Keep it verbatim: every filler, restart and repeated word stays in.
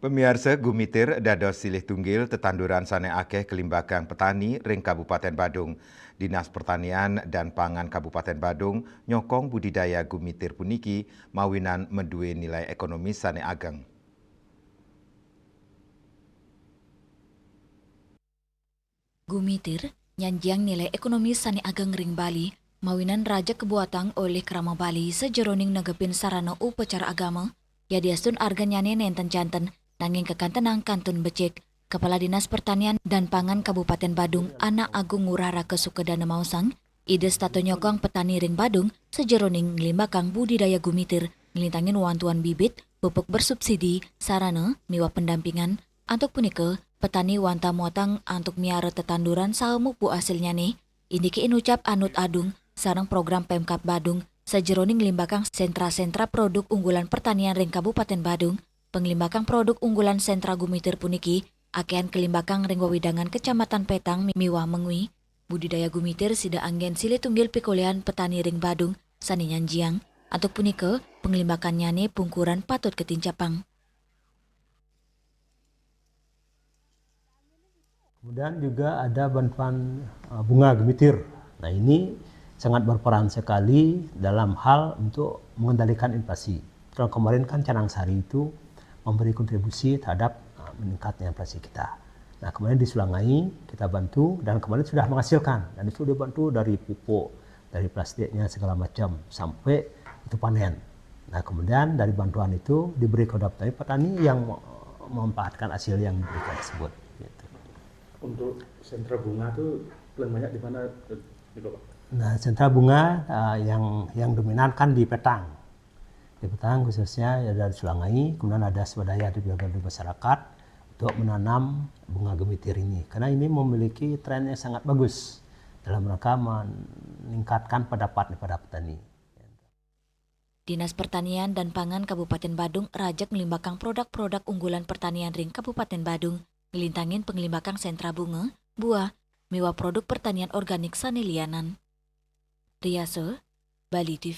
Pemiarsa, gumitir dados silih tunggil tetanduran sane akeh kelimbakang petani ring Kabupaten Badung. Dinas Pertanian dan Pangan Kabupaten Badung nyokong budidaya gumitir puniki mawinan medue nilai ekonomis sane ageng. Gumitir nyanjiang nilai ekonomis sane ageng ring Bali, mawinan raja kabuatang olih krama Bali sajeroning negepin sarana upacara agama, yadiastun arganyane nenten janten, nanging kakantenang kantun becik. Kepala Dinas Pertanian dan Pangan Kabupaten Badung, Anak Agung Ngurah Raka Sukadana maosang, Ida setata nyokong petani ring Badung sajeroning nglimbakang budidaya gumitir, nglintangin wantuan bibit, pupuk bersubsidi, sarana, miwah pendampingan. Antuk punika, petani wantah muatang antuk miara tetanduran saha mupu asilnyane, indike inucap Anut Adung, sareng program Pemkab Badung, sajeroning nglimbakang sentra-sentra produk unggulan pertanian ring Kabupaten Badung. Panglimbakang produk unggulan sentra gumitir puniki akehan kalimbakang ring wewidangan Kecamatan Petang miwah Mengwi. Budidaya gumitir sida anggen silih tunggil pikolehan petani ring Badung sane nyanjiang. Antuk punika, panglimbakannyane pungkuran patut katincapang. Kemudian juga ada bantuan uh, bunga gemitir. Nah, ini sangat berperan sekali dalam hal untuk mengendalikan inflasi. Tahun kemarin kan Canang Sari itu memberi kontribusi terhadap uh, meningkatnya inflasi kita. Nah, kemarin di Sulangai kita bantu dan kemarin sudah menghasilkan, dan itu dibantu dari pupuk, dari plastiknya, segala macam, sampai itu panen. Nah, kemudian dari bantuan itu diberi kepada petani, petani yang memanfaatkan hasil yang diberikan tersebut. Gitu. Untuk sentra bunga tuh paling banyak di mana, Pak? Nah, sentra bunga uh, yang yang dominan kan di Petang. Di Petang khususnya ya dari Sulangai, kemudian ada swadaya di, di masyarakat untuk menanam bunga gemitir ini, karena ini memiliki tren yang sangat bagus dalam rangka meningkatkan pendapat daripada petani. Dinas Pertanian dan Pangan Kabupaten Badung rajeg nglimbakang produk-produk unggulan pertanian ring Kabupaten Badung, nglintangin panglimbakang sentra bunga, buah, miwah produk pertanian organik sane lianan. Riasa, Bali T V.